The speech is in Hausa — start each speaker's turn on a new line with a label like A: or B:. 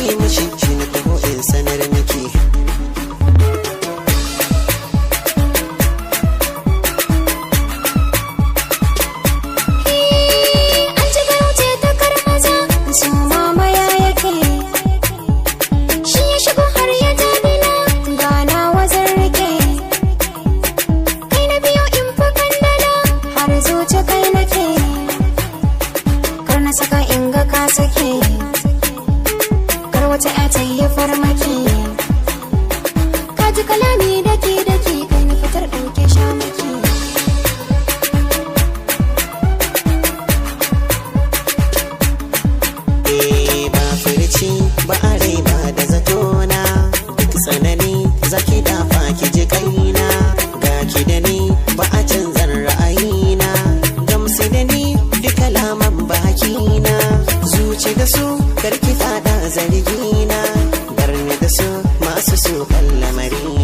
A: yi mishi, shi na taho in sanar miki.
B: An ci garauce ta karmaza, su mamaya yake. Shi ya shigo har ya jabila, ganawa zan rike. Kai na biyo in fi kandala, har zuci kai nake. Kar na saka in ga ka sake, kar wata ya ta yi farmaki. Ka ji kalami daki daki, kai na fitar ɗauke shamaki.
A: Eh, ba furci ba a rai ba da zatona, duk tsanani zaki dafa ki ji kaina, ga ki da ni ba a canzar ra'ayina, gamsu da ni duk kalaman bakina, zuci da su karki fada zargina, barni da su masu su lamarina.